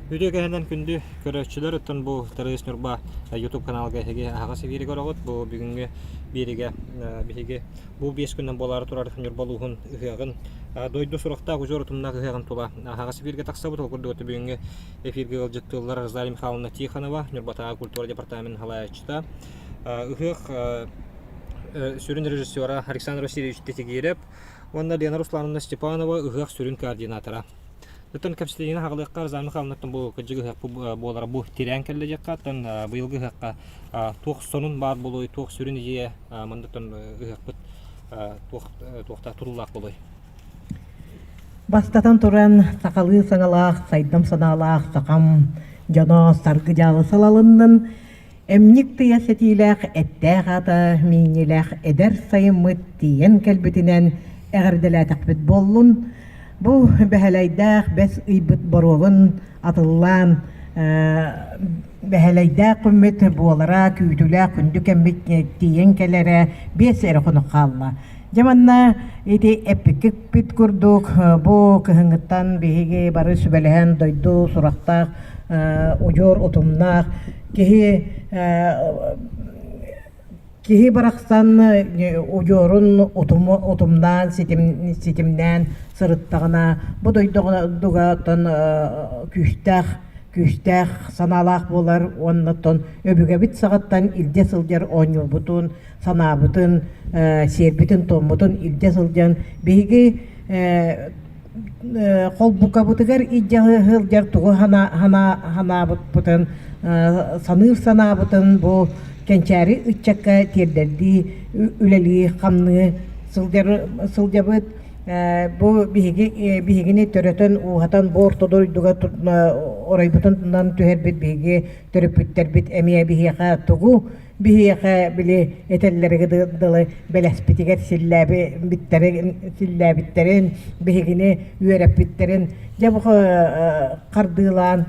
Үтүө кэһэнэн күндү көрөөччүлэр, оттон бу Тарыыс Ньурба YouTube каналга эһиги аһаҕас эфиргэ олоҕут. Бу бүгүҥҥү биэригэ биһиги бу биэс күнүнэн буолаары турар Ньурба улууһун ыһыаҕын дойду сурахтаах удьуор утумнаах ыһыаҕын тула аһаҕас эфиргэ тахсабыт. Ол курдук бүгүҥҥү эфиргэ ыалдьыттыыллар Розалия Михайловна Тихонова, Ньурбатааҕы культура департаменын салайааччыта, ыһыах сүрүн режиссера Александр Васильевич Титигирэп уонна Лена Руслановна Степанова ыһыах сүрүн координатора. Оттон кэпсэтиини хаҕылыахха Розалия Михайловнаттан бу кырдьык ыһыах буолара бу тирээн кэллэ диэххэ, оттон быйылгы ыһыахха туох сонун баар буолуой, туох сүрүн идея манныктан ыһыахпыт туох туохтаах тутуллаах буолуой? Бастатан туран, сахалыы саҥалаах, сайдам санаалаах сахам дьоно саргы дьаалы салалыннын, Эмньик тыйа сэтиилээх эттээх аата миинньилээх эдэр сайыммыт тиийэн кэлбитинэн эҕэрдэлээтэхпит буоллун. Бу бэһэлэйдээх бэс ыйбыт боруогун атыллаан бэһэлэйдээх күммүт буолара күүтүүлээх күндү кэммит тиийэн кэлэрэ биэс эрэ хонук хаалла. Дьэ манна ити эппиккит курдук бу кыһыҥҥыттан биһиги бары сүбэлэһэн дойду сурахтаах удьуор утумнаах киһи киһи барахсан удьуорун утумнаан ситимнээн сырыттаҕына бу дойдуга оттон күүстээх күүстээх санаалаах буолар уонна оттон өбүгэбит саҕаттан илдьэ сылдьар оонньуурбутун санаабытын сиэрбитин-туоммутун илдьэ сылдьан биһиги холбукабытыгар илдьэ сылдьар тугу санаабыппытын саныыр санаабытын бу кэнчээри ыччакка тиэрдэрдии үлэлии-хамныы сылдьабыт. Бу биһиги биһигини төрөтөн ууһатан бу орто дойдуга оройбутунан түһэрбит биһиги төрөппүттэрбит эмиэ биһиэхэ тугу биһиэхэ били этэллэригэр дылы бэлэспитигэр силлээбиттэрин, биһигини үөрэппиттэрин дьэ бу хардыылаан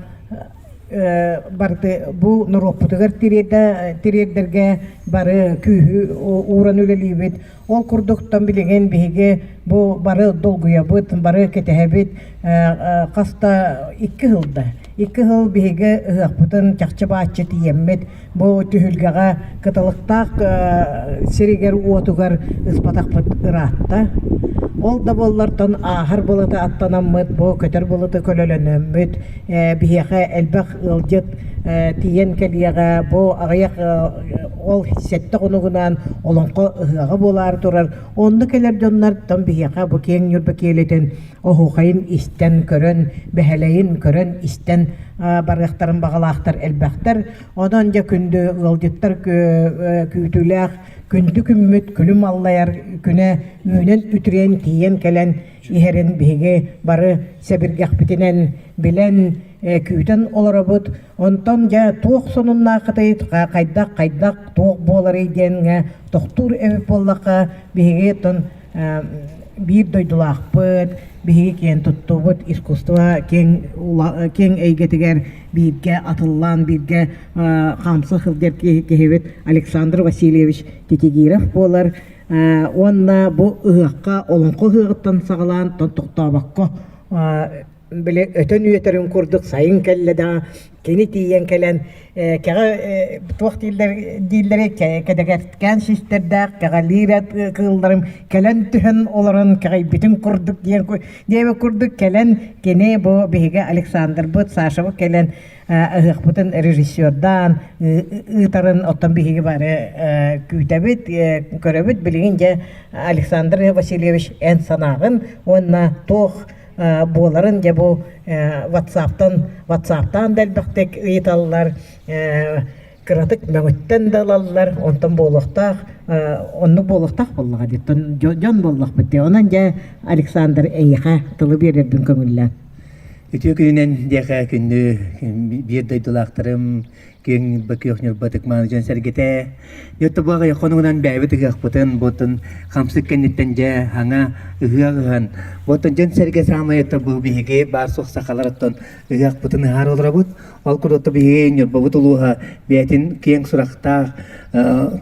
барыты бу норуоппутугар тириэрдэргэ бары күүһү ууран үлэлиибит. Ол курдуктан билигин биһиги бу бары долгуйабыт, бары кэтэһэбит хас да икки сыл да. Икки сыл биһиги ыһыахпытын чахчы бааччы тиийэммит Бу түһүлгэҕэ кыталыктаах сиригэр-уотугар ыспатахпыт ыраатта. Ол да буоллартан ааһар былыты аттанаммыт, бу көтөр былыты көлөлөнөммүт, биһиэхэ элбэх ыалдьыт тиийэн кэлиэҕэ. Бу аҕыйах ол сэттэ хонугунан олоҥхо ыһыаҕа буолаары турар. Онно кэлэр дьоннортон биһиэхэ бу киэҥ Ньурба киэлитин оһуохайын истэн, көрөн, бэһэлэйин көрөн, истэн барыахтарын баҕалаахтар элбэхтэр. Онон дьэ күндү ыалдьыттар күүтүүлээх күндү күммүт күлүм аллайар күнэ үүнэн үтүрүйэн тиийэн кэлэн иһэрин биһиги бары сэбиргэхпитинэн билэн күүтэн олоробут. Онтон дьэ туох сонуннааххытый, хайдах хайдах туох буоларый диэҥҥэ тохтуур эбит буоллахха биһиги оттон биир дойдулаахпыт, биһиги киэн туттубут искусство киэҥ киэҥ эйгэтигэр бииргэ атыллаан бииргэ хаамса сылдьар киһибит Александр Васильевич Титигиров буолар уонна бу ыһыахха олоҥхо ыһыаҕыттан саҕалаан тохтообокко били өтөн үөтэрин курдук сайын кэллэ да кини тиийэн кэлэн кэҕэ туох дииллэр дииллэрий кэдэгэркээн систэрдээх кэҕэлиир кыылларым кэлэн түһэн олорон кэҕийбитин курдук диэн диэбит курдук кэлэн кини бу биһиги Александрбыт Сашабыт кэлэн ыһыахпытын режиссердаан ыытарын оттон биһиги бары күүтэбит көрөбүт билигин дьэ Александр Васильевич эн санааҕын уонна туох буоларын дьэ бу ватсаптан ватсаптаан да элбэхтик ыйыталлар кыратык мөҥүттэн да ылаллар онтон буолуохтаах оннук буолуохтаах буоллаҕа диттон дьон буоллахпыт дии онон дьэ Александр эйиэхэ тылы биэрэрбин көҥүллээн Үтүө күнүнэн диэхэ күндү биир дойдулаахтарым. Киэҥ Ньурба, Күөх Ньурба ытык-мааны дьон сэргэтэ. Дьэ бу аҕыйах хонугунан бэйэбит ыһыахпытын, буотун хамсык кэнниттэн дьэ хаҥа ыһыах ыһан, буотун дьон сэргэ саамай это бу биһиги баар-суох сахалар оттон ыһыахпытын ыһаар олоробут. Ол курдук биһиги Ньурбабыт улууһа бэйэтин киэҥ сурахтаах,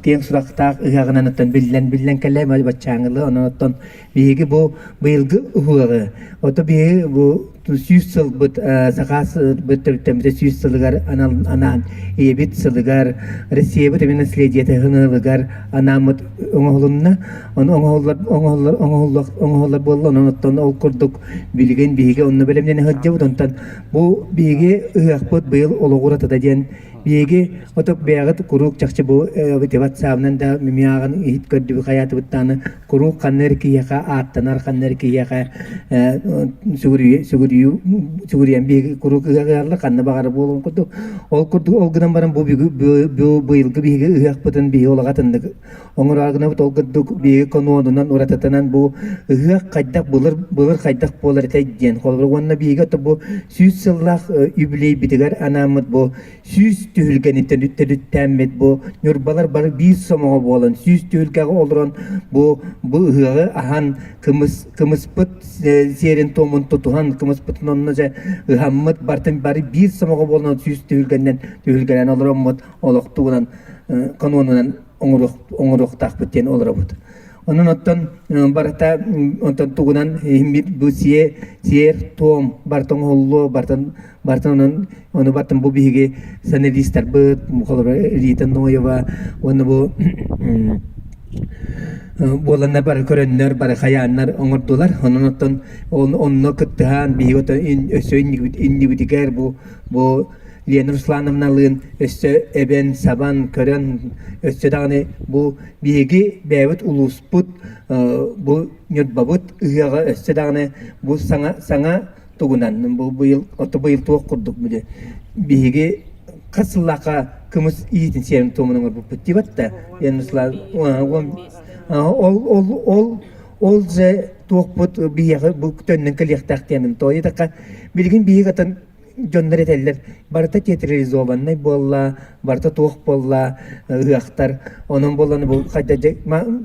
киэҥ сурахтаах ыһыаҕынан оттон биллэн-биллэн кэллэ баччааҥылы, онон оттон Биһиги бу быйылгы ыһыаҕы, ото биһиги бу 100 сылбыт сахаас төрүттэммитэ 100 сылыгар анаан ийэбит сылыгар Россиябыт эмиэ наследиета ыһыҥылыгар анааммыт оҥоһулунна. Ону оҥоһуллар оҥоһуллар оҥоһуллар оҥоһуллар буолла. Онон оттон ол курдук билигин биһиги онно бэлэмнэнэ сылдьабыт. Онтон бу биһиги ыһыахпыт быйыл олоҕуратыта диэн Биһиги оток бэйэҕит куруук чахчы бу ватсабынан да мимиаҕын иһит көрдүбүт хайаатыбыттааны куруук ханна эрэ киһиэхэ ааттанар ханна эрэ киһиэхэ сүгүрүйүү сүгүрүйэн биһиги куруук ыһыаҕыаллар ханна баҕара буолуон курдук ол курдук ол гынан баран бу быйылгы биһиги ыһыахпытын биһиги олох атыннык оҥороор гынабыт ол курдук биһиги конуонунан уратытынан бу ыһыах хайдах былыр былыр хайдах буолар этэй диэн холобур уонна биһиги ото бу 100 сыллаах юбилейбитигэр анааммыт бу 100 түһүлгэни төрүттээммит бу ньурбалар бары биир сомоҕо буолан 100 түһүлгэҕэ олорон бу бу ыһыаҕы аһан кымыс кымыспыт сиэрин туомун тутуһан кымыспытын онно дьэ ыһаммыт бартын бары биир сомоҕо буолан 100 түһүлгэннэн түһүлгэлээн олороммут олохтугунан канонунан оҥоруохтаахпыт диэн олоробут. Онон оттон барыта онтон тугунан бу сиэр сиэр туом барыта оҥоһуллуо барытын барытын онон ону бартын бу биһиги сценаристарбыт холобура Рита Ноева уонна бу буоланнар бары көрөннөр бары хайааннар оҥордулар онон оттон онно кыттыһан биһиги өссө иннибитигэр бу бу Лена Руслановналыын өссө эбэн, сабан, көрөн, өссө даҕаны бу биһиги бэйэбит улууспут, бу Ньурбабыт ыһыаҕа өссө даҕаны бу саҥа саҥа тугунан бу быйыл ото быйыл туох курдук били биһиги хас сыллаахха кымыс иитин сиэрин туомун оҥорбуппут диэбэт да Лена ол ол ол ол же туохпут биһиэхэ бу төннөн кэлиэхтээх диэмин тоойутахха билигин биһиги атын дьоннор этэллэр барыта театрализованнай буолла барыта туох буолла ыһыахтар онон буолланы бу хайда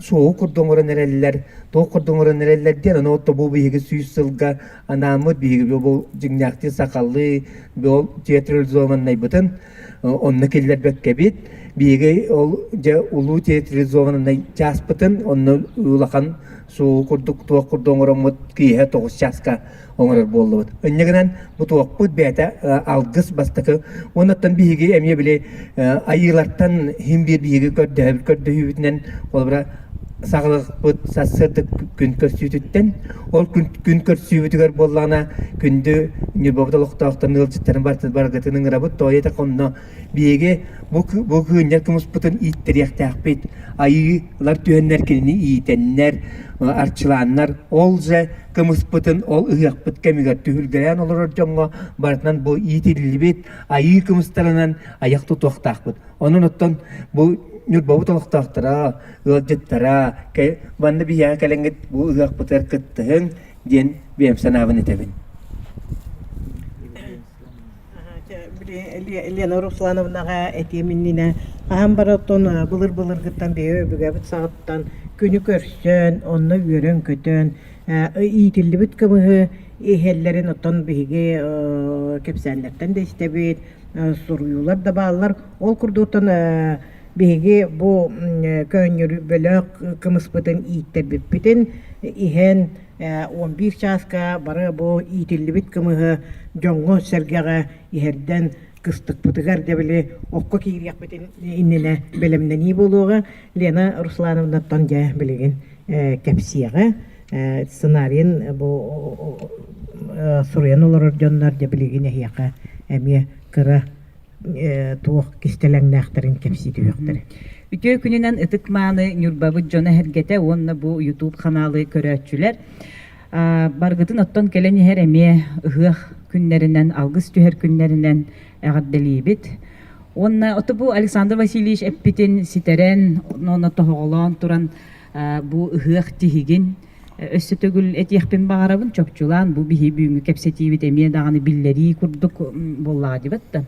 суоҕу курдук оҥорон эрэллэр туох курдук оҥорон эрэллэр диэн ону отто бу биһиги 100 сылга анааммыт биһиги бу дьиҥнээхтии сахалыы ол театрализованнайбытын онно киллэрбэккэбит биһиги ол дьэ улуу театрализованнай чааспытын онно улахан суоҕу курдук туох курдук оҥороммут киэһэ 9 чааска оҥорор буоллубут. Инньэ гынан бу туохпут бэйэтэ алгыс бастакы уоннаттан биһиги эмиэ били айыылартан иһин биир биһиги көрдөһөбүт көрдөһүүбүтүнэн холобура саҕалыкпыт сарсыарда күн көрсүүтүттэн ол күн, күн көрсүүбүтүгэр буоллаҕына күндү Ньурбабыт олохтоохторун ыалдьыттарын баргытын ыҥырабыт тоойо онно Биһиги бу, бу кыынньар кымыспытын ииттэриэхтээхпит. Айыылар түһэннэр кинини иитэннэр, арчылааннар, ол же кымыспытын ол ыһыахпыт кэмигэр түһүлгэлээн олорор дьоҥҥо барытынан бу иитиллибит айыы кымыстарынан айах тутуохтаахпыт. Онон оттон бу Ньурбабыт олохтоохторо, ыалдьыттара, манна биһиэхэ кэлэҥҥит бу ыһыахпытыгар кыттыһыҥ диэн бэйэм санаабын этэбин. Лена Руслановнаҕа этиэм иннинэ хаһан бары оттон былыр-былыргыттан биһиги өбүгэбит саҕаттан күнү көрсөн, онно үөрэн-көтөн иитиллибит кымыһы иһэллэрин оттон биһиги кэпсээннэртэн да истэбит, суруйуулар да бааллар. Ол курдук оттон биһиги бу көөнньөрбөлөөх кымыспытын ииттэрбиппитин иһэн 11 чааска бары бу иитиллибит кымыһы дьоҥҥо-сэргэҕэ иһэрдэн кыстыкпытыгар дьэ били окко киириэхпитин иннинэ бэлэмнэнии буолуоҕа. Лена Руслановнаттан дьэ билигин кэпсиэҕэ. Сценарийын бу суруйан олорор дьоннор дьэ билигин эһиэхэ эмиэ кыра туох кистэлэҥнээхтэрин кэпсии түһүөхтэрэ. Үтүө күнүнэн ытык-мааны Ньурбабыт дьоно эһэргэтэ уонна бу YouTube ханаалы көрөөччүлэр баргытын оттон кэлэн иһэр эмиэ ыһыах күннэринэн, алгыс түһэр күннэринэн эҕэрдэлиибит. Уонна ото бу Александр Васильевич эппитин ситэрэн, уонна тоһоҕолоон туран бу ыһыах тиһигин Өссө төгүл этиэхпин баҕарабын, чопчулаан бу биһи бүгүҥҥү кэпсэтиибит эмиэ даҕаны биллэрии курдук буоллаҕа дибэт да.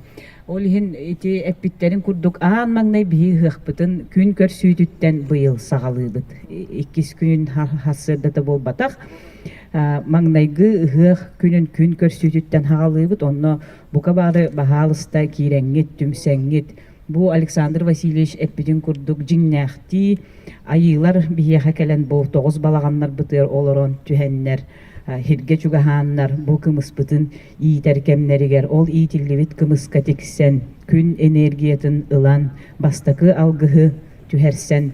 Ол иһин ити эппиттэрин курдук аан маҥнай биһи ыһыахпытын күн көрсүүтүттэн быйыл саҕалыыбыт. Иккис күнүн сарсыардата буолбатах. Маҥнайгы ыһыах күнүн күн көрсүүтүттэн саҕалыыбыт. Онно бука бары баһаалыста киирэҥҥит, түмсэҥҥит. Бу Александр Васильевич эппитин курдук дьиҥнээхтии айыылар биһиэхэ кэлэн бу тоҕус балаҕаннарбытыгар олорон түһэннэр, сиргэ чугаһааннар бу кымыспытын иитэр кэмнэригэр ол иитиллибит кымыска тиксэн, күн энергиятын ылан, бастакы алгыһы түһэрсэн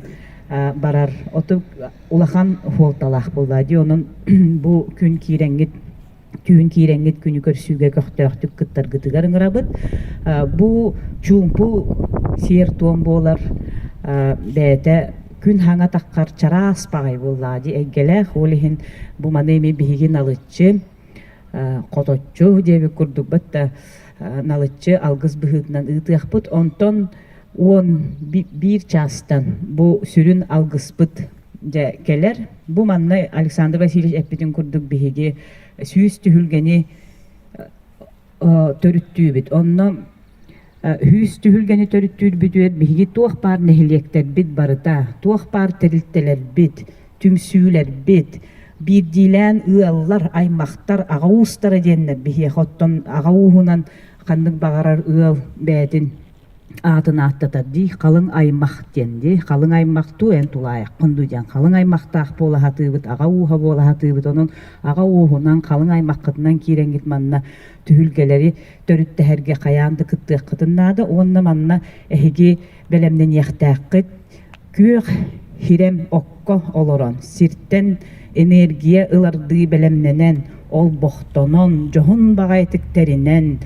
барар оту улахан суолталаах буолла дии. Онон бу күн киирэҥҥит түүн киирэҥҥит күнү көрсүүгэ көхтөөхтүк кыттаргытыгар ыҥырабыт. Бу чуумпу сиэр-туом буолар бэйэтэ күн хаҥа таххар чараас баҕай буоллаҕа дии эйгэлээх. Ол иһин бу маны эмиэ биһиги налыччы хоточчу диэбит курдук да налыччы алгыс быһыытынан ыытыахпыт. Онтон 11 чаастан бу сүрүн алгыспыт дьэ кэлэр. Бу манна Александр Васильевич эппитин курдук биһиги сүүс түһүлгэни төрүттүүбүт. Онно сүүс түһүлгэни төрүттүүрбүтүгэр биһиги туох баар нэһилиэктэрбит барыта, туох баар тэрилтэлэрбит, түмсүүлэрбит, биирдиилээн ыаллар, аймахтар, аҕа уустара диэннэр биһиэхэ оттон аҕа ууһунан ханнык баҕарар ыал бэйэтин аатын ааттатар дии, халыҥ аймах диэн дии, халыҥ аймах дуу, эн тулаайаххын дуу диэн халыҥ аймахтаах буола сатыыбыт, аҕа ууһа буола сатыыбыт, онон аҕа ууһунан, халыҥ аймаххытынан киирэҥҥит манна түһүлгэлэри төрүттэһэргэ хайаан да кыттыаххытын наада уонна манна эһиги бэлэмнэниэхтээххит күөх хирэм окко олорон, сиртэн энергия ылардыы бэлэмнэнэн, олбохтонон, дьоһун баҕайытык тэринэн,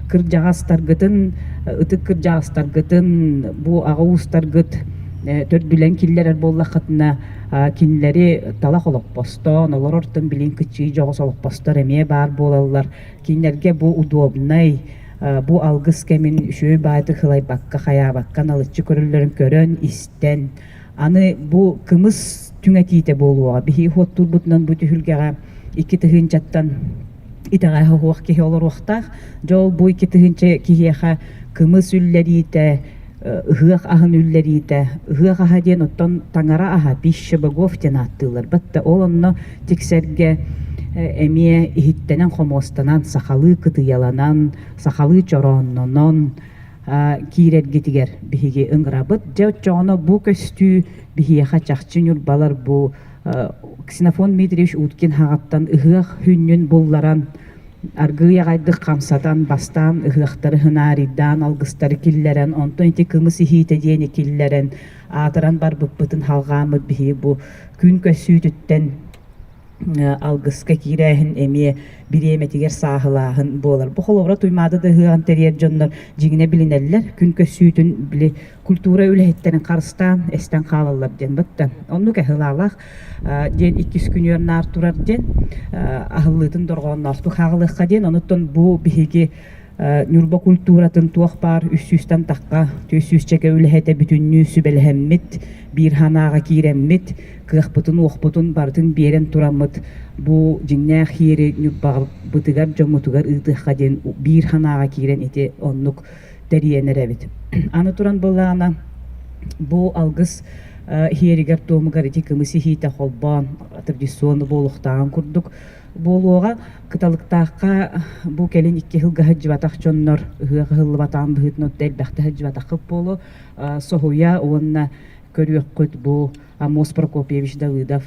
кырдьаҕастаргытын, ытык кырдьаҕастаргытын, бу аҕа уустаргыт төрдүлэн киллэрэр буоллаххытына, кинилэри талах олоппостоон, олорортон билин кыччыы дьоҕус олоппостор эмиэ баар буолаллар. Кинилэргэ бу удобнай, бу алгыс кэмин үчүгэй баайдык сылайбакка, хайаабакка налыччы көрөллөрүн көрөн, истэн, аны бу кымыс түҥэтиитэ буолуоҕа. Биһиги хуоттуурбутунан бу түһүлгэҕэ 2000-ттан итэҕэһэ суох киһи олоруохтаах. Дьэ ол бу 2000 киһиэхэ кымыс үллэриитэ, ыһыах аһын үллэриитэ, ыһыах аһа диэн оттон таҥара аһа, пища богов диэн ааттыыллар. Батта ол онно тиксэргэ эмиэ иһиттэнэн-хомуостанан, сахалыы кытыйаланан, сахалыы чорооннонон киирэргитигэр биһиги ыҥырабыт. Дьэ оччоҕуна бу көстүү биһиэхэ чахчы ньурбалар бу Ксенофонт Дмитриевич Уткин хаҕаттан ыһыах хүннүн булларан аргыый аҕайдык хамсатан, бастаан ыһыахтары хынаарыйдаан, алгыстары киллэрэн, онтон ити кымыс иһиитэ диэни киллэрэн, аатыран барбыппытын халҕааммыт биһиги бу күн көссүүтүттэн алгыска киирээһин эмиэ бириэмэтигэр сааһылааһын буолар. Бу холобура Туймаада да ыһыаҕын тэрийэр дьоннор дьиҥинэ билинэллэр, күн көссүүтүн били культура үлэһиттэрин харыстаан эстэн хаалаллар диэн бытта. Оннук эһылаалаах диэн иккис күнүөр наар турар диэн аһыллыытын дорҕоонноохтук хааҕылыахха диэн онуттан бу биһиги Ньурба культуратын туох баар үс сүүстэн тахха түөрт сүүсчэкэ үлэһитэ бүтүннүү сүбэлэһэммит, биир санааҕа киирэммит, кыахпытын-уохпутун барытын биэрэн тураммыт бу дьиҥнээх иэри Ньурбабытыгар дьоммутугар ыытыахха диэн биир санааҕа киирэн ити оннук тэрийэн эрэбит. Аны туран буоллаҕына бу алгыс иһиэригэр-туомугар ити кымыс иһиитэ холбоон традиционно буолуохтааҕын курдук буолуоҕа. Кыталыктаахха бу кэлин икки сылга сылдьыбатах дьоннор ыһыах ыһыллыбатаҕын быһыытынан отто элбэхтэ сылдьыбатаххыт буолуо. Соһуйа уонна көрүөххүт бу Аммос Прокопьевич Давыдов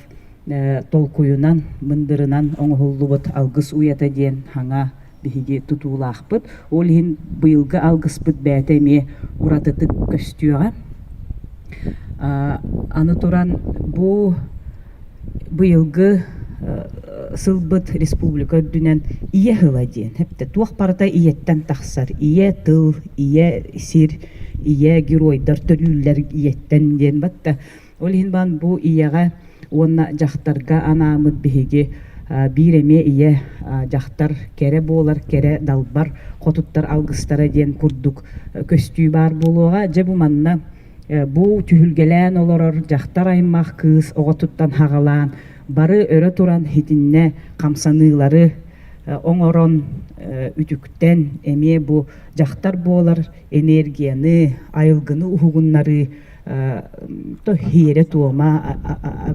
толкуйунан, мындырынан оҥоһуллубут алгыс уйата диэн хаҥа биһиги тутуулаахпыт. Ол иһин быйылгы алгыспыт бэйэтэ эмиэ уратытык көстүөҕэ. Аны туран бу быйылгы сылбыт республика үрдүнэн Ийэ сыла диэн эптэ туох барыта ийэттэн тахсар. Ийэ тыл, ийэ сир, ийэ геройдар төрүүллэр ийэттэн диэн батта. Ол иһин баан бу ийэҕэ уонна дьахтарга анааммыт биһиги биир эмиэ ийэ дьахтар кэрэ буолар кэрэ далбар хотуттар алгыстара диэн курдук көстүү баар буолуоҕа. Дьэ бу манна бу түһүлгэлээн олорор дьахтар аймах кыыс оҕотуттан хаҕалаан бары өрө туран итиннэ хамсаныылары. оҥорон үтүктэн эмиэ бу дьахтар буолар энергияны, айылгыны уһугуннарыы то хиэрэ-туома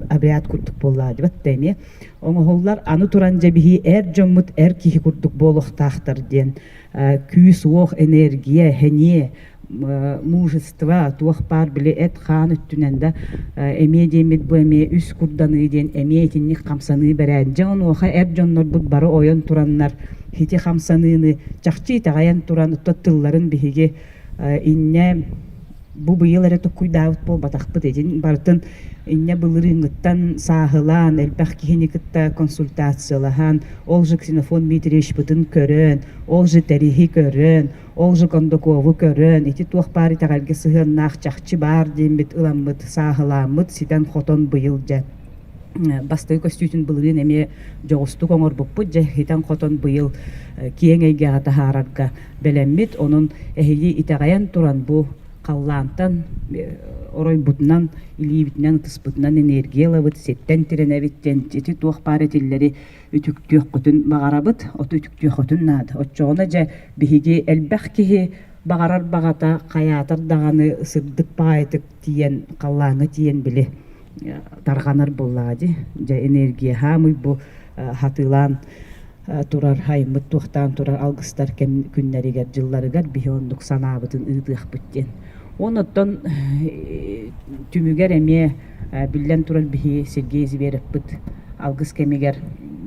обряд курдук буоллаа дибат да эмиэ оҥоһуллар. Аны туран дьэ биһи эр дьоммут эр киһи курдук буолуохтаахтар диэн күүс-уох, энергия, сэниэ, мужество туох баар били эт-хаан өттүнэн да эмиэ диэммит бу эмиэ үс курданыы диэн эмиэ итинник хамсаныы бэрээн. Дьэ онуоха эр дьоннорбут бары ойон тураннар ити хамсаныыны чахчы итэҕэйэн туран тылларын биһиги инньэ бу быйыл эрэ токкуйдаабыт буолбатахпыт итин барытын инньэ былырыыҥҥыттан сааһылаан элбэх киһини кытта консультациялаһан ол же Ксенофонт Дмитриевичпытын көрөн ол же Тэриһи көрөн ол же Кондакову көрөн ити туох баар итэҕэлгэ сыһыаннаах чахчы баар диэммит ыламмыт сааһылааммыт ситэн-хотон быйыл дьэ бастакы көстүүтүн былырыын эмиэ дьоҕустук оҥорбуппут дьэ ситэн-хотон быйыл киэҥ эйгэҕэ таһаарарга бэлэммит. Онон эһиги итэҕэйэн туран бу халлаантан оройбутунан, илиибитинэн, ытыспытынан энергия ылабыт, сиртэн тирэнэбит диэн ити туох баар этиллэри үтүктүөххүтүн баҕарабыт, оту үтүктүөххүтүн наада. Оччоҕуна дьэ биһиги элбэх киһи баҕарар баҕата хайаатар даҕаны сырдык баҕайытык тиийэн, халлааҥҥа тиийэн били тарҕанар буоллаҕа дии. Дьэ энергия хаамый бу хатыылаан турар айыммыт туохтаан турар алгыстар кэм күннэригэр дьылларыгар биһи оннук санаабытын ыытыахпыт диэн. Онон түмүгэр эмиэ биллэн турар биһи Сергей Зверевпыт алгыс кэмигэр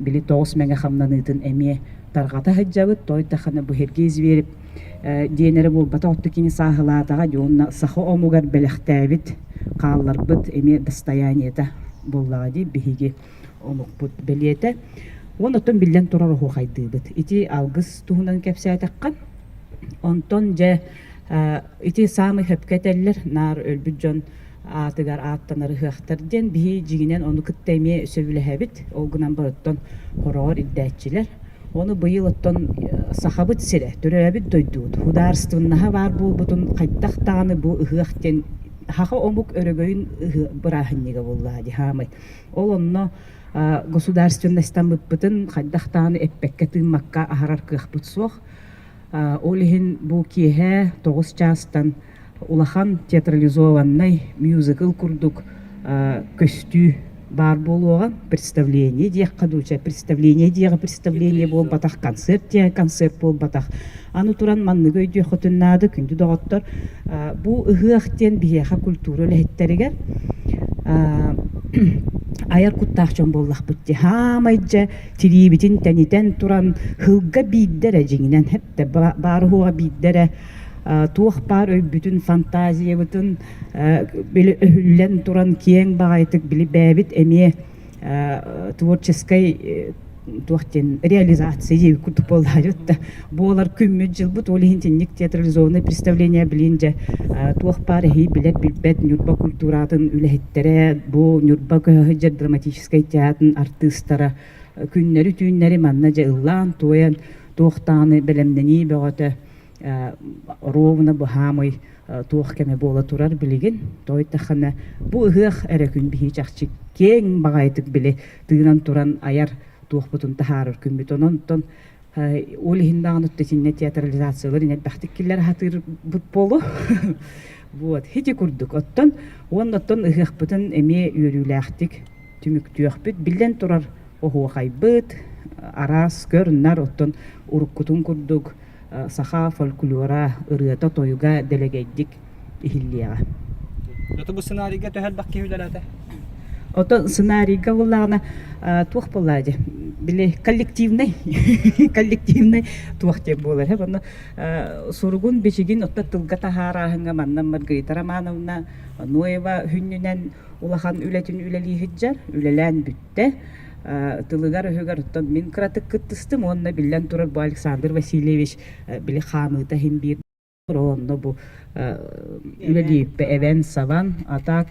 били тоҕус мэҥэ хамнаныытын эмиэ тарҕата сылдьабыт. Той тахана бу Сергей Зверев диэн эрэ буолбатах, оттон кини сааһылаатаҕа дии уонна саха омугар бэлэхтээбит, хаалларбыт эмиэ достояниета буоллаҕа дии биһиги омукпут бэлиэтэ. Уонна оттон биллэн турар оһуохайдыыбыт. Ити алгыс туһунан кэпсээтэххэ, онтон дьэ ити саамай сөпкө этэллэр, наар өлбүт дьон аатыгар ааттанар ыһыахтар диэн биһи дьиҥинэн ону кытта эмиэ сөбүлэһэбит. Ол гынан барыттан хороҕор ирдээччилэр. Ону быйыл оттон Сахабыт сирэ, төрөөбүт дойдубут худаарственноһа баар буолбутун хайдах даҕаны бу ыһыах диэн саха омук өрөгөйүн бырааһынньыга буоллаҕа дии хаамай. Ол онно государственностаммыппытын хайдах даҕаны эппэккэ-тыыммакка аһарар кыахпыт суох. Ол иһин бу киэһэ 9 чаастан улахан театрализованнай мюзикл курдук көстүү баар буолуоҕа. Представление диэххэ дуу, представление диэҕи представление буолбатах, концерт диэҕи концерт буолбатах. Аны туран манныгы өйдүөххүтүн наада, күндү доҕоттор, бу ыһыах диэн биһиэхэ культура үлэһиттэригэр айар куттаах дьон буоллахпыт дии. Хаамай дьэ тириибитин тэнитэн туран һылга биирдэ эрэ дьиҥинэн хэптэ баар-уһуоҕа биирдэ эрэ туох баар өйбүтүн, фантазиябытын били өһүллэн туран киэҥ баҕайытык били бэйэбит эмиэ творческай туох диэн реализация диэбит курдук буоллаҕа да буолар күммүт дьылбыт ол иһин итинник театрализованное представление билин дьэ туох баар эһии билэр билбэт Ньурба культуратын үлэһиттэрэ бу Ньурба көһө сылдьар драматическай театрын артыыстара күннэри-түүннэри манна дьэ ыллаан-туойан туох даҕаны бэлэмнэнии бөҕөтө оруобуна быһаамый туох кэмэ буола турар билигин тойтахына бу ыһыах эрэ күн биһи чахчы киэҥ баҕайытык били тыынан туран айар туохпутун таһаарар күммүт онон оттон ол иһин даҕаны итиннэ театрализациялар элбэхтик киллэр сатыырбыт буолуо вот ити курдук оттон уонна оттон ыһыахпытын эмиэ үөрүүлээхтик түмүктүөхпүт биллэн турар оһуохайбыт араас көр-нар оттон уруккутун курдук саха фольклора ырыата-тойуга дэлэгэйдик иһиллиэҕэ. Ото бу сценарийга төһө элбэх киһи үлэлээтэ? Ото сценарийга буоллаҕына туох буоллаа дии били коллективный коллективный туох диэн буолар э онно суругун бичигин отто тылга таһаарааһыҥҥа манна Маргарита Романовна Ноева хүннүнэн улахан үлэтин үлэлии сылдьар үлэлээн бүттэ тылыгар-өһүгэр оттон мин кыратык кыттыстым уонна биллэн турар бу Александр Васильевич били хаамыыта иһин биир онно бу үлэлииппэ эбэн-сабан а так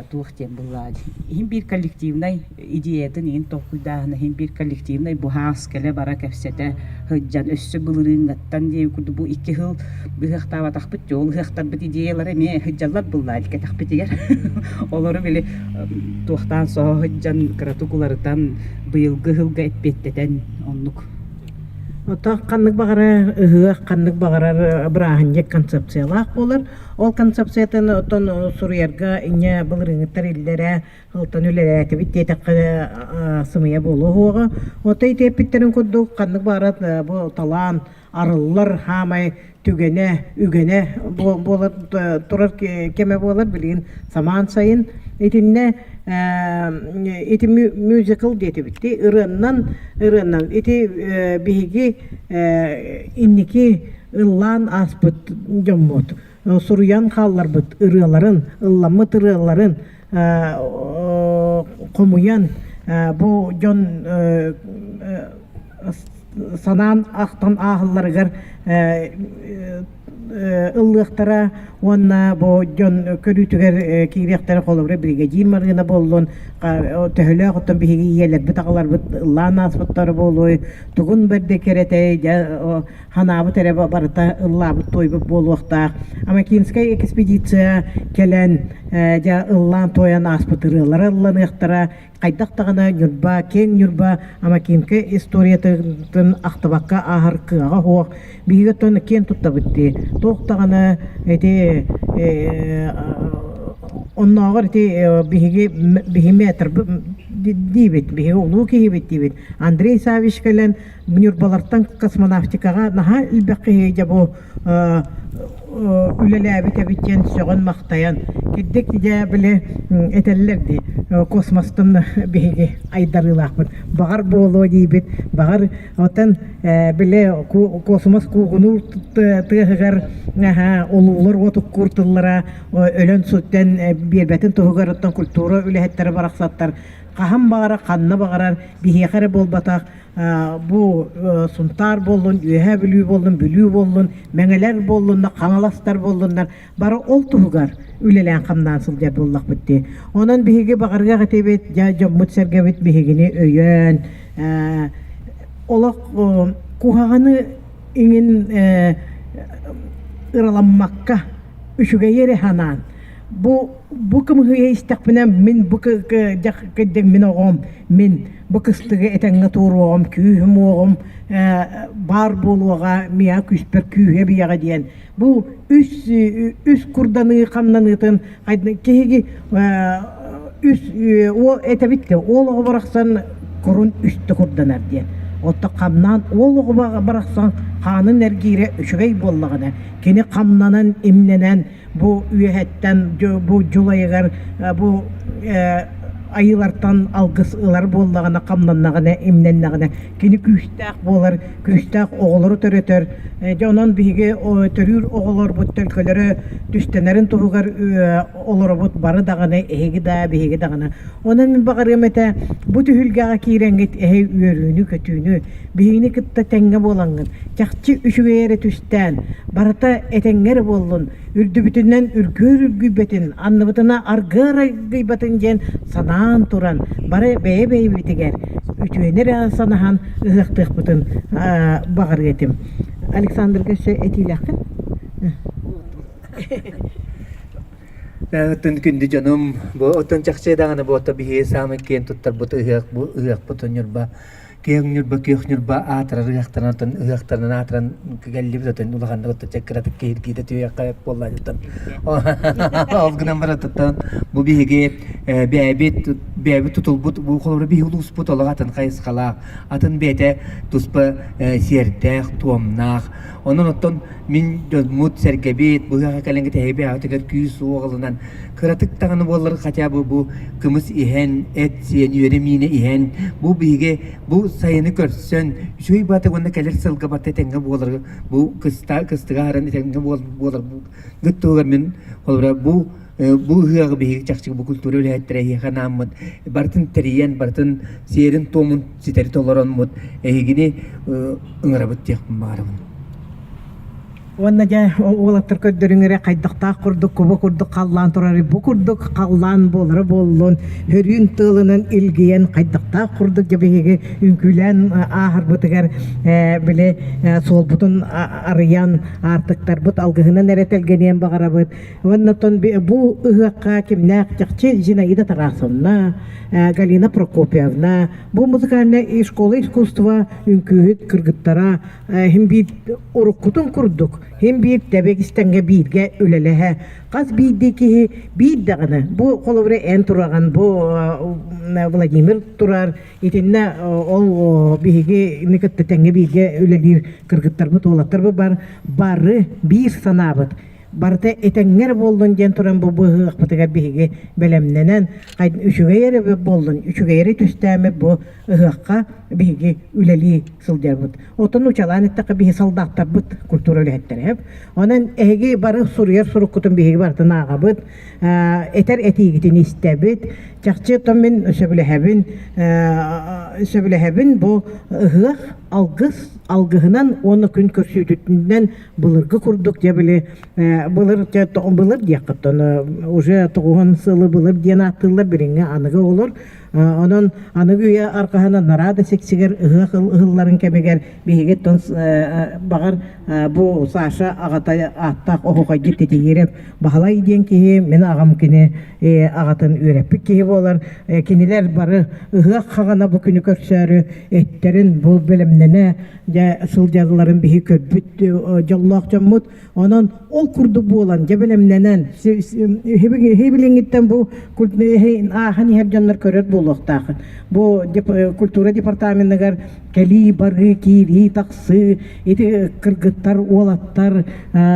туох диэн буллаа иһин биир коллективнай идеятын иһин толкуйдааһына иһин биир коллективнай буһаас кэлэ-бара кэпсэтэ сылдьан өссө былырыыҥҥыттан диэбит курдук бу икки сыл ыһыахтаабатахпыт дии ол ыһыахтарбыт идеялара эмиэ сылдьаллар буллаа кэтэхпитигэр олору били туохтаан соһо сылдьан кыратык уларытан быйылгы сылга эппиэттэтэн оннук. Оттон ханнык баҕарар ыһыах, ханнык баҕарар бырааһынньык концепциялаах буолар. Ол концепциятын оттон суруйарга инньэ былырыыҥҥыттар иллэрэ ылтан үлэлээтибит диэтэххэ сымыйа буолуо суоҕа. Оттон ити эппиттэрин курдук ханнык баҕарар бу талаан арыллар хаамай түгэнэ, үгэнэ буола турар кэмэ буолар билигин самаан сайын. Итиннэ ити мюзикл диэтибит дии ырыаннан ырыаннан ити биһиги инники ыллаан ааспыт дьоммут суруйан хаалларбыт ырыаларын, ылламмыт ырыаларын хомуйан бу дьон санаан ахтан ааһалларыгар ыллыахтара уонна бу дьон көрүүтүгэр киириэхтэрэ холобура биригэдьиир Марыына буоллун төһөлөөх оттон биһиги ийэлэрбит аҕаларбыт ыллаан ааспыттара буолуой тугун бэрдэ кэрэтэй дьэ ханаабыт эрэ барыта ыллаабыт туойбут буолуохтаах. Амакинскай экспедиция кэлэн дьэ ыллаан-туойан ааспыт ырыалара ылланыахтара. Хайдах даҕаны Ньурба, киэҥ Ньурба Амакинка историятын ахтыбакка ааһар кыаҕа суох. Биһиги оттон киэн туттабыт дии. Туох даҕаны ити оннооҕор ити биһиги биһи метрбыт диибит, биһиги улуу киһибит диибит. Андрей Савич кэлэн Ньурбалартан космонавтикаҕа наһаа элбэх киһи дьэ бу үлэлээбит эбит диэн сөҕөн-махтайан кирдик дьэ били этэллэр дии космостан биһиги айдарыылаахпыт баҕар буолуо диибит баҕар оттон били космос куугунуур тыаһыгар улуулар уотуккуур тыллара өлөн сүтэн биэрбэтин туһугар оттон культура үлэһиттэрэ барахсаттар хаһан баҕарар ханна баҕарар биһиэхэ эрэ буолбатах бу Сунтаар буоллун, Үөһээ Бүлүү буоллун, Бүлүү буоллун, Мэҥэлэр буоллуннар, Хаҥаластар буоллуннар, бары ол туһугар үлэлээн-хамнаан сылдьар буоллахпыт дии. Онон биһиги баҕарыах этибит, дьэ дьоммут-сэргэбит биһигини өйөөн, олох куһаҕаны иҥин ыраламмакка, үчүгэйи эрэ санаан, бу бу кымыһыйа истэхпинэ мин бу кырдьык мин оҕом мин бу кыстыгы этэҥҥэ туоруоҕум күүһүм уоҕум баар буолуоҕа миэхэ күүспэр күүһэ биэҕэ диэн бу үс үс курданыы хамнаныытын киһиги үс уол этэбит да уол оҕо барахсан курун үстэ курданар диэн оттон хамнаан уол оҕо барахсан хаанын эргиирэ үчүгэй буоллаҕына кини хамнанан имнэнэн бу үөһэттэн бу дьулайыгар бу айыылартан алгыс ылар буоллаҕына хамнаннаҕына имнэннэҕинэ кини күүстээх буолар күүстээх оҕолору төрөтөр дьэ онон биһиги төрүүр оҕолорбут төлкөлөрө түстэнэрин туһугар олоробут бары даҕаны эһиги да биһиги даҕаны онон мин баҕарыам этэ бу түһүлгэҕэ киирэҥҥит эһи үөрүүнү-көтүүнү биһигини кытта тэҥҥэ буолаҥҥыт чахчы үчүгэй эрэ түстээн, барыта этэҥҥэ эрэ буоллун, үрдүбүтүнэн үргүөр үргүйбэтин, анныбытына аргыар аргыйбатын диэн санаан туран, бары бэйэ-бэйэбитигэр үтүөнү эрэ санаһан ыһыахтыахпытын баҕарыа этим. Александрга өссө этиилээххин? Оттон күндү дьонум, бу оттон чахчы даҕаны бу ото биһиги саамай киэн туттарбыт ыһыах бу ыһыахпыт Ньурба Киэҥ Ньурба, Күөх Ньурба аатырар ыһыахтарынан оттон ыһыахтарынан аатыран кэллибит оттон улаханнык оттон чэ кыратык киһиргиитэ түһүөххэ буолла оттон ол гынан баран оттон бу биһиги бэйэбит бэйэбит тутулбут бу холобура биһиги улууспут олох атын хайысхалаах атын бэйэтэ туспа сиэрдээх туомнаах онон оттон мин дьоммут сэргэбит бу ыһыахха кэлэн тэһиби аҕатыгар күүс уох ылынан кыратык даҕаны буоллар хотя бы бу кымыс иһэн, эт сиэн, үөрэ миинэ иһэн, бу биһиги бу сайыны көрсөн, үчүгэй баата уонна кэлэр сылга барыта этэҥҥэ буолар, бу кыста кыстыга аһаран этэҥҥэ буолар гыт туһугар мин холобура бу бу ыһыаҕы биһиги чахчы бу культура үлэһиттэрэ эһиэхэ анааммыт барытын тэрийэн, барытын сиэрин-туомун ситэри толороммут эһигини ыҥырабыт диэхпин баҕарабын. Уонна дьэ уолаттар көрдөрүҥ эрэ хайдахтаах курдук куба курдук халлаан турары бу курдук халлаан буолара буоллун хөрүүн тыалынан илгийэн хайдахтаах курдук дьэ биһиги үҥкүүлээн ааһарбытыгар били суолбутун арыйан аартыктарбыт алгыһынан эрэ тэлгэниэн баҕарабыт уонна оттон бу ыһыахха кимнээх чахчы Зинаида Тарасовна Галина Прокопьевна бу музыкальная школа искусства үҥкүүһүт кыргыттара Иһин биир уруккутун курдук, иһин биир тэбэгистэҥҥэ бииргэ үлэлэһэ. Хас биирдии киһи биир даҕаны, бу холобура эн тураҕын, бу Владимир турар, итиннэ ол биһигини кытта тэҥҥэ бииргэ үлэлиир кыргыттарбыт, уолаттарбыт бар, бары биир санаабыт. Барыта этэҥҥэ эрэ буоллун диэн туран бу быһыахпытыгар биһиги бэлэмнэнэн, үчүгэй эрэ буоллун, үчүгэй эрэ түстээммит бу ыһыахха биһиги үлэлии сылдьарбыт. Оттон учалаан эттэххэ биһи солдаттарбыт культура үлэһиттэрэ. Онон эһиги бары суруйар суруккутун биһиги барытын ааҕабыт, этэр этиигитин истэбит. Чахчы оттон мин сөбүлэһэбин, сөбүлэһэбин бу ыһыах алгыс алгыһынан уонна күн көрсүүтүнэн былыргы курдук дьэ били былыр былыр диэххиттэн уже тоҕуһун сылы былыр диэн ааттыыллар билиҥҥи аныгы оҕолор Онон аныгы үйэ арҕаһынан нараада сиксигэр ыһыах ыһылларын кэмигэр биһиги баҕар бу Саша аҕата ааттаах оһуохайдьыт Титигирэп Баһылай диэн киһи мин аҕам кини аҕатын үөрэппит киһи буолар. Кинилэр бары ыһыах хаҕана бу күнү көрсөөрү эттэрин бу бэлэмнэнэ дьэ сылдьалларын биһи көрбүт дьоллоох дьоммут. Онон ол курдук буолан, дьэ бэлэмнэнэн, билиҥҥиттэн бу ааһан иһэр дьоннор көрөр буолуохтааххын. Бу культура департаменыгар кэлии, барыы, киирии, тахсыы, ити кыргыттар, уолаттар,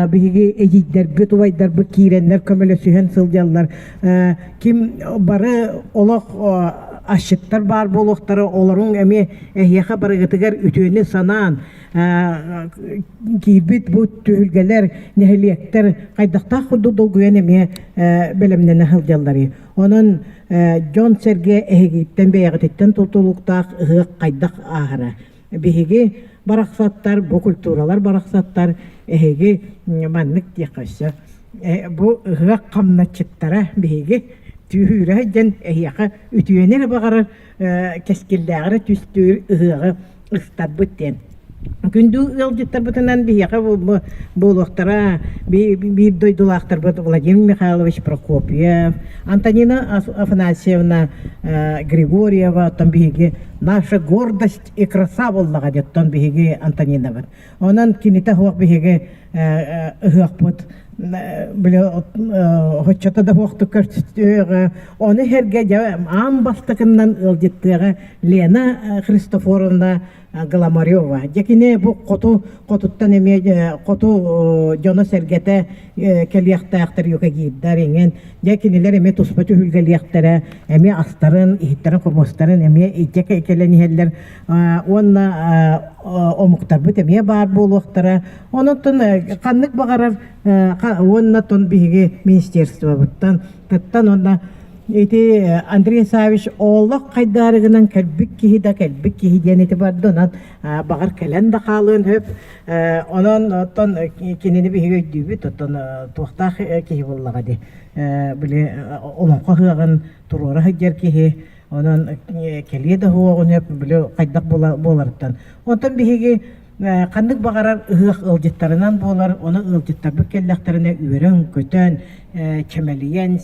биһиги эдьиийдэрбит, убайдарбыт киирэннэр көмөлөсүһэн сылдьаллар. Ким бары олох асчыттар баар буолуохтара, олоруҥ эмиэ эһиэхэ барыгытыгар үтүөнү санаан, киирбит бу түһүлгэлэр, нэһилиэктэр хайдахтаах курдук долгуйан эмиэ бэлэмнэнэ сылдьалларый. Онон дьон-сэргэ эһигиттэн бэйэҕититтэн тутулуктаах ыһыах хайдах ааһара. Биһиги барахсаттар, бу культуралар барахсаттар эһиги маннык диэххэ өссө бу ыһыах хамначчыттара биһиги түүрэ сылдьан эһиэхэ үтүөнү эрэ баҕарар кэскиллээҕи эрэ түстүүр ыһыаҕы ыстарбыт диэн. Күндү ыалдьыттарбытынан биһиэхэ буолуохтара биир дойдулаахтарбыт Владимир Михайлович Прокопьев, Антонина Афанасьевна Григорьева, оттон биһиги наша гордость и краса буоллаҕа диэттон биһиги Антонинабыт. Онон кинитэ суох биһиги ыһыахпыт били оччото да суохтук көрсүөҕэ. Ону сэргэ дьэ аан бастакыннан ыалдьыттыаҕа Лена Христофоровна Голомарева. Дьэ кини бу хоту хотуттан эмиэ хоту дьоно-сэргэтэ кэлиэхтээхтэр юкагирдар иҥэн дьэ кинилэр эмиэ туспа түһүлгэлиэхтэрэ эмиэ астарын иһиттэрин хомустарын эмиэ илдьэ кэлэн иһэллэр уонна омуктарбыт эмиэ баар буолуохтара. Онон ханнык баҕарар уонна тон биһиги министерствобыттан тыттан уонна ити Андрей Савич олох хайдаарыгынан кэлбит киһи да кэлбит киһи диэн ити барда онон баҕар кэлэн да хаалыан сөп онон оттон кинини биһиги өйдүүбүт оттон туохтаах киһи буоллаҕа дии били олоҥхо ыһыаҕын туруора сылдьар киһи Онон кэлиэ да суоҕун сөп, били хайдах буоларыттан. Онтон биһиги ханнык баҕарар ыһыах ыалдьыттарынан буолар, ону ыалдьыттарбыт кэллэхтэринэ үөрэн-көтөн, чэмэлийэн,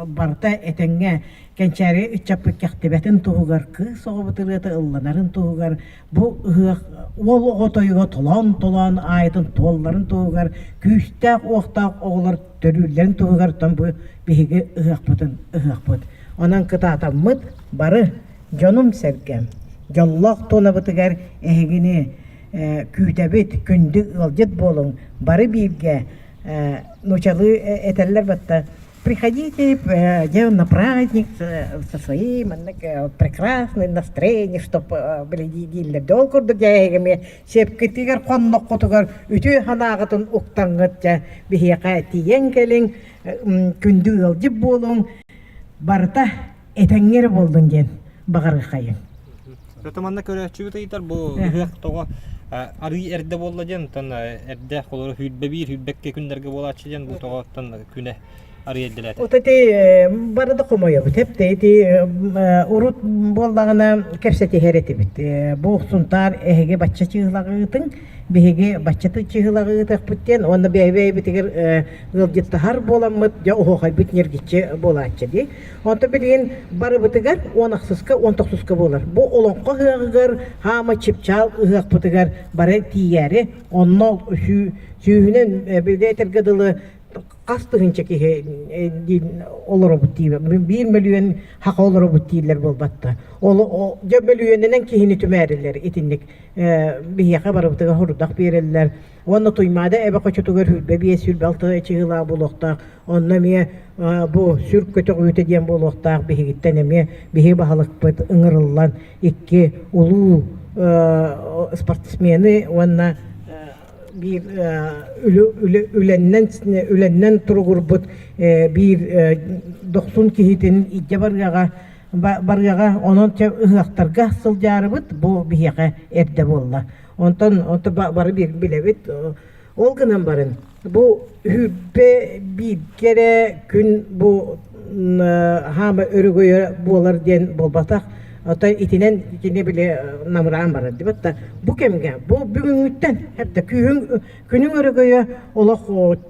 барыта этэҥҥэ кэнчээри ыччаппыт кэхтибэтин туһугар, кыыс оҕобут ырыата ылланарын туһугар, бу ыһыах уол оҕо тойуга толоон-толоон аайытын туолларын туһугар күүстээх-уохтаах оҕолор төрүүллэрин туһугар тон бу биһиги ыһыахпытын ыһыахпыт. Онон кытаатаммыт бары дьонум-сэргэм, дьоллоох туонабытыгар эһигини күүтэбит, күндү ыалдьыт буолуҥ, бары бииргэ нуучалыы этэллэр батта приходите на праздник со своим маннык прекрасное настроение чтоб били дииллэр да ол курдук дьэ сепкитигэр хонноххутугар үтүө санааҕытын уктаҥҥыт дьэ биһиэхэ тиийэн кэлиҥ күндү ыалдьыт буолуҥ барыта этэҥҥэ эрэ буоллун диэн баҕарыаххайыҥ. Зато манна көрөөччүбүт ыйытар бу ыһыах тоҕо арыы эрдэ буолла диэн, оттон эрдэ холоро сүүрбэ биир, сүүрбэккэ күннэргэ буолааччы диэн бу тоҕо оттон күнэ арыы эрдэлээтэ. Вот ити бары да хомойобут эпте ити урут буоллаҕына кэпсэтиһэр этибит. Бу Сунтаар эһиги бачча чыыһылаҕыытыҥ, биһиги бачча чыыһылаҕыытыахпыт диэн уонна бэйэ-бэйэбитигэр ыалдьыттаһар буоламмыт дьэ оһуохайбыт ньиргиччи буолааччы дии. Онтон билигин барыбытыгар уон ахсыска, уон тохсуска буолар. Бу олоҥхо ыһыаҕыгар, хаама чыпчаал ыһыахпытыгар бары тиийээри, онно сүүһүнэн били этэргэ дылы хас тыһыынча киһи олоробут диибэ. Биир мөлүйүөн хаха олоробут дииллэр буолбатта. Ол дьэ мөлүйүөнүнэн киһини түмээрилэр итинник биһиэхэ барыбытыгар хорудах биэрэллэр. Уонна Туймаада эбэ хочотугар 25 26 чыһыылаах буолуохтаах. Онно эмиэ бу сүр көтөҕүүтэ диэн буолуохтаах биһигиттэн эмиэ биһи баһылыкпыт ыҥырыллан икки улуу спортсмены уонна биир үлэннэн үлэннэн туругурбут биир дохсун киһитин илдьэ барыаҕа барыаҕа онон ыһыахтарга сылдьаарыбыт бу биһиэхэ эрдэ буолла онтон бары билэбит Ол гынан баран, бу сүүрбэ бииргэ эрэ күн бу хаама өрөгөйө буолар диэн буолбатах. Оттон итинэн итини били намыраан барар дибит да бу кэмҥэ бу бүгүҥҥүттэн хэптэ күүһүҥ күнүҥ өрөгөйө олох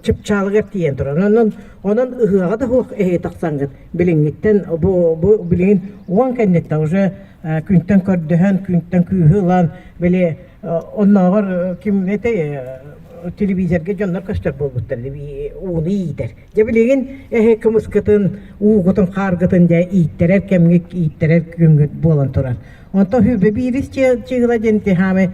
чыпчаалыгар тиийэн турар. Онон онон ыһыаҕа да суох эһиги тахсаҥҥыт билиҥҥиттэн бу бу билигин уон кэнниттэн уже күнтэн көрдөһөн күнтэн күүһү ылан били Оннооҕор ким этэй телевизорга дьоннор көстөр буолбуттар ууну иитэр. Дьэ билигин эһи кымыскытын, уугутун, хааргытын дьэ ииттэрэр кэмҥит, ииттэрэр күҥҥүт буолан турар. Онтон сүүрбэ биирис чыыла диэн тиһаамы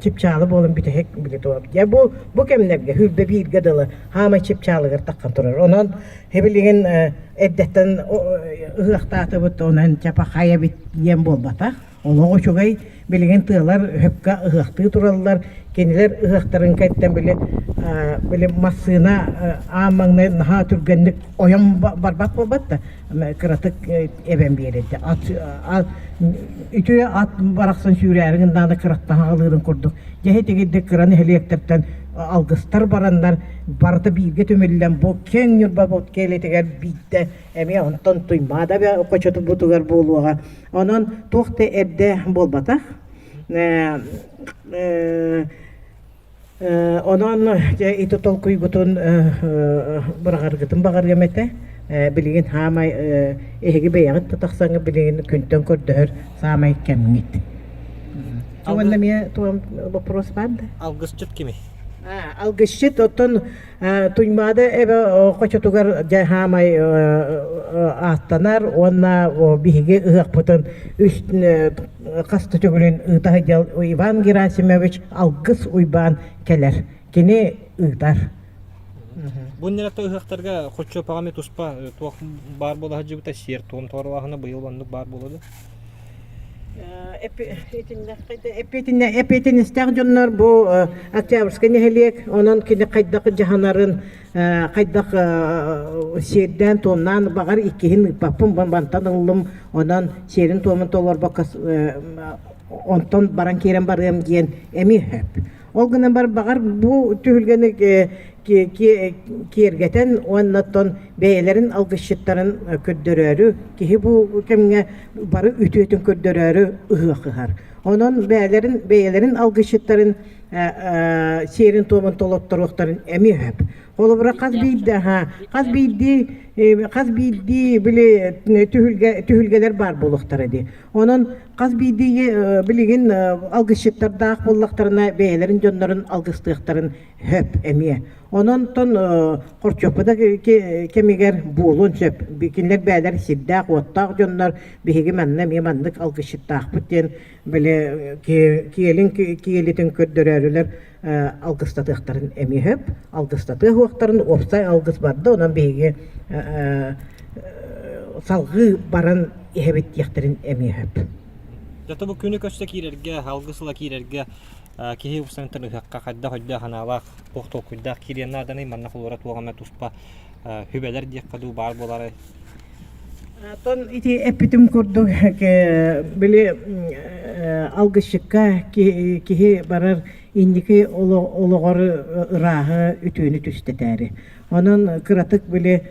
чыпчаалы буолан бүтэһик били туох. Дьэ бу бу кэмнэргэ сүүрбэ бииргэ дылы хаамай чыпчаалыгар таххан турар. Онон билигин эрдэттэн ыһыахтаатыбыт, онон чапахай эбит диэн буолбатах. Олох үчүгэй, билигин тыалар өһөккө ыһыахтыы тураллар, кинилэр ыһыахтарын кэттэн били били массыына аан маҥнай наһаа түргэнник ойон барбат буолбат да кыратык эбэн биэрэрдэ. Ат үтүө ат барахсан сүүрээри гыннаҕына кыраттаһан аҕалыырын курдук. Дьэ итигирдик кыра нэһилиэктэртэн алгыстар бараннар барыта бииргэ түмүллэн бу киэҥ Ньурба киэлитигэр биирдэ эмиэ онтон Туймаада хочотубутугар буолуоҕа. Онон туох да эрдэ буолбатах. Онон дьэ ити толкуйгутун быраҕаргытын баҕарыам этэ. Билигин хаамай эһиги бэйэҕит да тахсаҥҥыт билигин күнтэн көрдөһөр саамай кэмҥит. Уонна эмиэ туом вопрос баар да? Алгысчыт кимий? Алгысчыт оттон Туймаада эбэ хочотугар дьэ хаамай ааттанар уонна биһиги ыһыахпытын үс хас да төгүлүн ыыта сылдьар Иван Герасимович Алгыс Уйбаан кэлэр. Кини ыытар. Бу иннинэ ыһыахтарга хоччуопаҕа эмиэ туспа туох баар буола сылдьыбыта сиэр-туом туоралааһына быйыл оннук баар буолуо дуо? Эппиэтинэстээх дьоннор бу Октябрьскай нэһилиэк, онон кини хайдах дьаһанарын, хайдах сиэрдээн-туомнаан, баҕар иккиһин ыыппаппын, мантан ыллым, онон сиэрин-туомун толорбокко онтон баран киирэн барыам диэн эмиэ сөп. Ол гынан баран баҕар бу түһүлгэни киэргэтэн уонна оттон бэйэлэрин алгысчыттарын көрдөрөөрү киһи бу кэмҥэ бары үтүөтүн көрдөрөөрү ыһыах ыһар. Онон бэйэлэрин бэйэлэрин алгысчыттарын сиэрин-туомун толотторуохтарын эмиэ сөп. Холобура хас биирдии хас биирдии хас биирдии били түһүлгэ түһүлгэлэр баар буолуохтара дии. Онон хас биирдии билигин алгысчыттардаах буоллахтарына бэйэлэрин дьоннорун алгыстыахтарын сөп эмиэ. Онон хорчуоппа да кэмигэр буолуон сөп. Кинилэр бэйэлэр сирдээх-уоттаах дьоннор биһиги манна эмиэ маннык алгысчыттаахпыт диэн били киэлин киэлитин көрдөрөөрүлэр алгыстатыахтарын эмиэ сөп. Алгыстатыа суохтарын уопсай алгыс барда, онон биһиги салҕыы баран иһэбит диэхтэрин эмиэ сөп. Зато бу күнү көрсө киирэргэ, алгыс ыла киирэргэ киһи устан ыһыахха хайдах өйдөөх санаалаах, туох толкуйдаах киириэн нааданый, манна холура туох эмэ туспа сүбэлэр диэххэ дуу баар буоларай? Оттон ити эппитим курдук били. алгысчыкка киһи барар инники олоҕор ырааһы үтүөнү түстэтээри. Онон кыратык били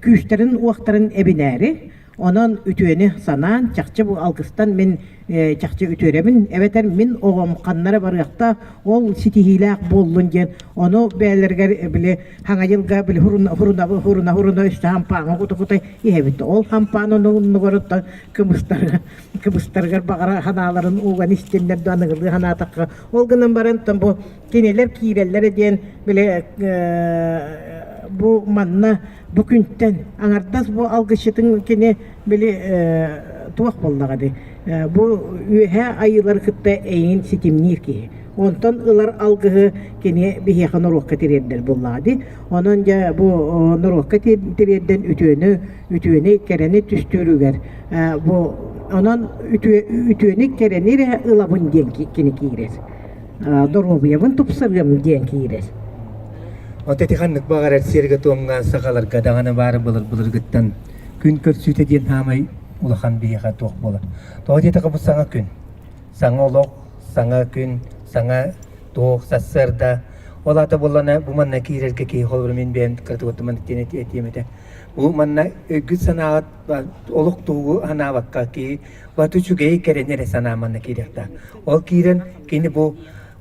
күүстэрин-уохтарын эбинээри, онон үтүөнү санаан, чахчы бу алгыстан мин чахчы үтүөрэбин, эбэтэр мин оҕом ханна эрэ барыахта, ол ситиһиилээх буоллун диэн, ону бэйэлэригэр били хаҥа дьылга били хуруна хуруна хуруна өссө хампааҥҥа кута-кута иһэбит. Ол хампаан оннугар кыбыстарыгар кыбыстарыгар баҕара санааларын уган истиннэр да аныгылыы санаатахха ол гынан баран бу кинилэр киирэллэрэ диэн били бу манна бу күнтэн аҥардас бу алгысчытын кини били туох буоллаҕа дии бу үөһээ айыылары кытта эйигин ситимниир киһи онтон ылар алгыһы кини биһиэхэ норуокка тириэрдэр буоллаҕа дии онон дьэ бу норуокка тириэрдэн үтүөнү үтүөнү кэрэни түстүүрүгэр бу онон үтүөнү кэрэни эрэ ылабын диэн кини киирэр доруобуйабын тупсарыам диэн киирэр. От ити ханнык баҕарар сиэргэ-туомҥа сахаларга даҕаны баар былыр-былыргыттан күн көрсүүтэ диэн хаамай улахан биһиэхэ туох буолар. Тоҕо диэтэххэ бу саҥа күн. Саҥа олох, саҥа күн, саҥа туох, сарсыарда. Ол аата буоллаҕына бу манна киирэргэ киһи холобура мин бэйэм кыратыгыттан маннык диэн этиэм этэ. Бу манна өйгүт-санааҕыт олох тугу санаабакка киһи баты үчүгэйи кэрэни эрэ санаа манна киириэхтээх. Ол киирэн кини бу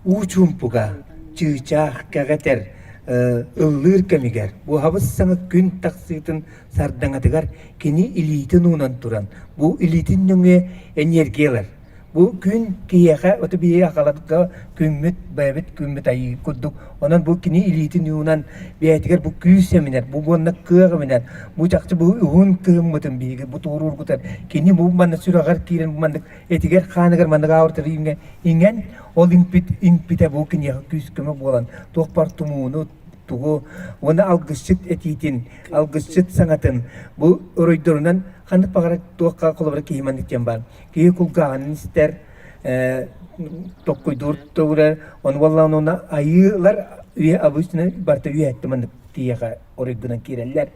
уу чуумпуга, чыычаах кэҕэтэр, ыллыыр кэмигэр, бу хабыс саҥа күн тахсыытын сардаҥатыгар кини илиитин уунан туран, бу илиитин нөҥүө энергия ылар. Бу күн киһиэхэ оту биһиги акаларга күммүт, бэйэбит күммүт айыы курдук. Онон бу кини илиитин уунан бэйэтигэр бу күүс эминэр, бу уонна кыах эминэр, бу чахчы бу уһун кыһыммытын биһиги бу туоруургутар. Кини бу манна сүрэҕэр киирэн бу маннык этигэр хааныгар маннык ауртар иҥэн, ол иҥпит иҥпитэ бу киниэхэ күүс-көмө буолан туох бар тумууну тугу уонна алгысчыт этиитин, алгысчыт саҥатын бу оройдорунан ханнык баҕарар туохха холобура киһи маннык диэн баар. Киһи кулгааҕын истэр, токкуйдуур тугура, ону буоллаҕына уонна айыылар үйэ обычно барыта үйэттэ маннык киһиэхэ оройгунан киирэллэр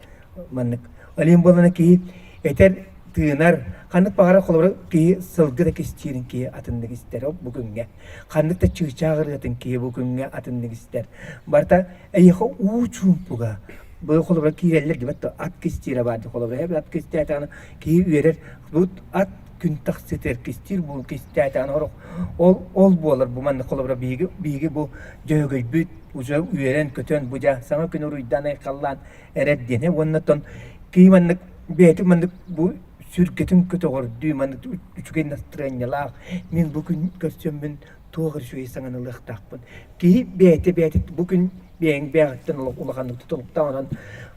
маннык. Ол иһин буоллаҕына киһи этэр, тыынар, ханнык баҕарар холобура киһи сылгы да кистиирин киһи атыннык истэр ол бу күҥҥэ. Ханнык да чыычаах ырыатын киһи бу күҥҥэ атыннык истэр. Барыта эйиэхэ уу чуумпуга бу холобура киирэллэр дибэт ат кистиирэ баар холобура эбит ат кистээтэҕинэ киһи үөрэр бу ат күн тахсытыгар кистиир буол кистээтэҕинэ орох ол ол буолар бу маннык холобура биһиги биһиги бу дьөһөгөйбүт уже үөрэн көтөн бу дьа саҥа күн уруйдаан айхаллаан эрэр диэни уонна оттон киһи маннык бэйэтин маннык бу сүргэтин көтөҕөрдүү маннык үчүгэй настырыанньалаах мин бу күн көрсөммүн туох эрэ үчүгэй саҥаны ылыахтаахпын киһи бэйэтэ бэйэтэ бу күн бэйэҥ бэйэҕиттэн улаханнык тутулуктаах онон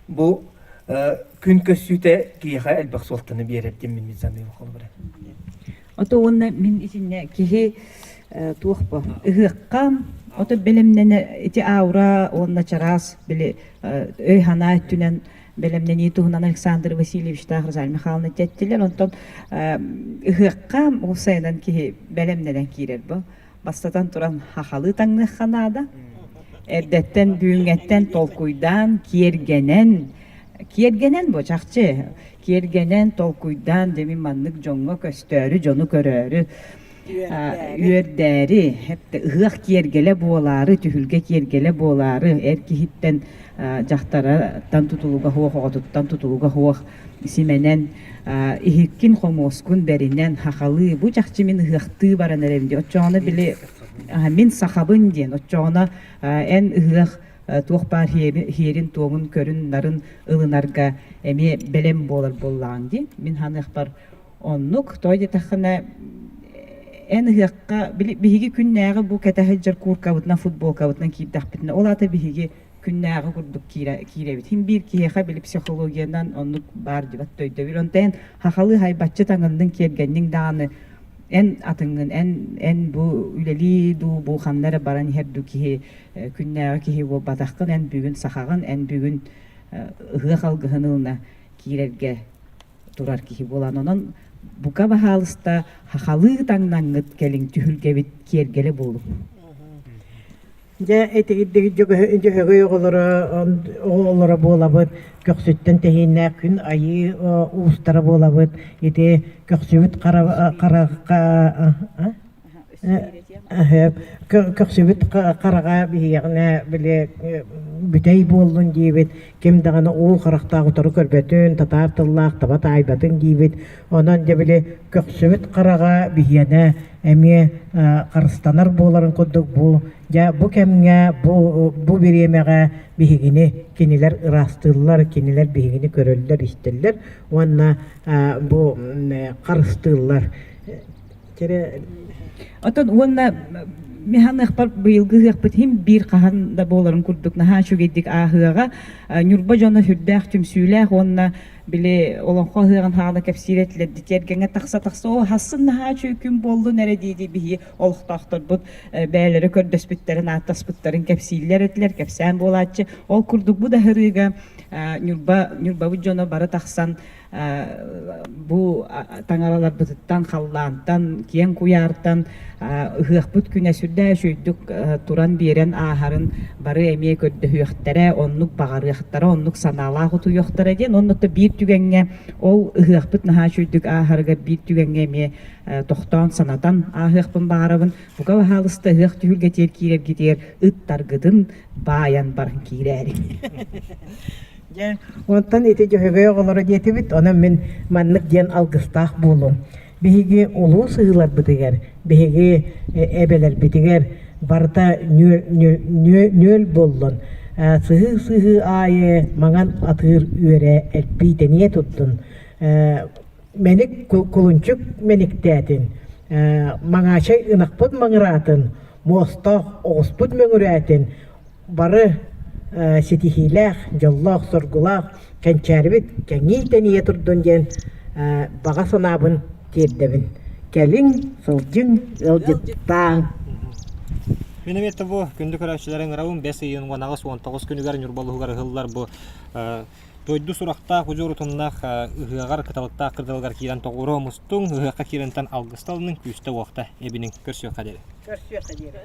бу күн көссүүтэ киһиэхэ элбэх суолтаны биэрэр диэн мин саныыбын холобура Ото уонна мин итиннэ киһи туох бу ыһыахха ото бэлэмнэнэ ити аура уонна чараас били өй-санаа өттүнэн бэлэмнэнии туһунан Александр Васильевичтаах Розалия Михайловна эттилэр. Онтон ыһыахха уопсайынан киһи бэлэмнэнэн киирэр бу. Бастатан туран хахалыы таҥныахха наада. Эрдэттэн бүгүҥҥэттэн толкуйдаан, киэргэнэн, киэргэнэн бу чахчы, киэргэнэн, толкуйдаан дьэ мин маннык дьоҥҥо көстөөрү, дьону көрөөрү үөрдээри, ыһыах киэргэлэ буолаары, түһүлгэ киэргэлэ буолаары, эр киһиттэн дьахтараттан тутулуга суох, оҕотуттан тутулуга суох симэнэн, иһиккин хомуоскун бэринэн, хахалыы, бу чахчы мин ыһыахтыы баран эрэбин дии. Оччоҕуна били мин сахабын диэн, оччоҕуна эн ыһыах туох баар хиэрин-туомун, көрүн-нарын ылынарга эмиэ бэлэм буолар буоллаҕыҥ дии. Мин ханыахпар Оннук, тоҕо диэтэххинэ, эн ыһыахха биһиги күннээҕи бу кэтэ сылдьар кууркабытынан, футболкабытынан киирдэхпитинэ, ол аата биһиги күннээҕи курдук киирэбит. Син биир киһиэхэ били психологиянан оннук баар дибат өйдөбүл. Онтон эн хахалыы хайбаччы таҥынныҥ, киэргэнниҥ даҕаны эн атыҥҥын, эн эн бу үлэлии дуу, бу ханна эрэ баран иһэр дуу киһи күннээҕи киһи буолбатаххын, эн бүгүн сахаҕын, эн бүгүн ыһыах алгыһын ылына киирэргэ турар киһи буолан, онон бука баһаалыста хахалыы таҥнаҥҥыт кэлиҥ түһүлгэбит киэргэлэ буолуҥ. Дьэ итигирдик дьөһөгөй оҕолоро оҕолоро буолабыт, көхсүттэн тэһииннээх күн айыы уустара буолабыт. Ити көхсүбүт хара хара Көхсүбүт хараҕа биһиэхинэ били бүтэй буоллун диибит, ким даҕаны уу харахтаах утары көрбөтүн, татаар тыллаах таба таайбатын диибит. Онон дьэ били көхсүбүт хараҕа биһиэнэ эмиэ харыстанар буоларын курдук бу дьэ бу кэмҥэ бу бу бириэмэҕэ биһигини кинилэр ыраастыыллар, кинилэр биһигини көрөллөр-истэллэр уонна бу харыстыыллар. Оттон уонна механыахпар быйылгы ыһыахпыт иһин биир хаһан да буоларын курдук наһаа үчүгэйдик ааһыаҕа. Ньурба дьоно сүрдээх түмсүүлээх уонна били олоҥхо ыһыаҕын хаана кэпсиир этилэр тиэргэҥҥэ тахса-тахса оо хасын наһаа үчүгэй күн буоллун эрэ дии-дии биһиги олохтоохторбут бэйэлэрэ көрдөспүттэрин ааттаспыттарын кэпсииллэр этилэр кэпсээн буолааччы. Ол курдук бу да ыһырыыга Ньурба Ньурбабыт дьоно бары тахсан бу таҥараларбытыттан, халлаантан, киэҥ куйаартан ыһыахпыт күнэ сүрдээх үчүгэйдик туран биэрэн ааһарын бары эмиэ көрдөһүөхтэрэ, оннук баҕарыахтара, оннук санаалаах утуйуохтара диэн. Онно биир түгэҥҥэ ол ыһыахпыт наһаа үчүгэйдик ааһарыгар биир түгэҥҥэ эмиэ тохтоон санатан ааһыахпын баҕарабын. Бука баһаалыста ыһыах түһүлгэтигэр киирэргитигэр ыттаргытын баайан баран киирээриҥ. Дьэ, онтон ити Дьөһөгөй оҕолоро диэтибит, онон мин маннык диэн алгыстаах буолуом. Биһиги улуу сыһыыларбытыгар, биһиги эбэлэрбитигэр барыта нүөл буоллун. Сыһыы-сыһыы аайы маҥан атыыр үөрэ элбии тэнийэ турдун. Мэник кулунчук мэниктээтин, маҥаачай ынахпыт маҥыраатын, муостоох оҕуспут мөҥүрээтин, бары ситиһиилээх, дьоллоох-соргулаах кэнчээрибит кэҥии-тэнийэ турдун диэн баҕа санаабын тиэрдэбин. Кэлиҥ, сылдьыҥ, ыалдьыттааҥ. Мин эмиэ бу күндү көрөөччүлэрин ыҥырабын бэс ыйын 18-19 күнүгэр Ньурба улууһугар ыһыллар бу дойду сурахтаах удьуор утумнаах ыһыаҕар кыталыктаах кырдалыгар киирэн тоҕуоруо мустуҥ, ыһыахха киирэнтэн алгыста ылыныҥ, күүстэ-уохта эбиниҥ. Көрсүөххэ диэри. Көрсүөххэ диэри.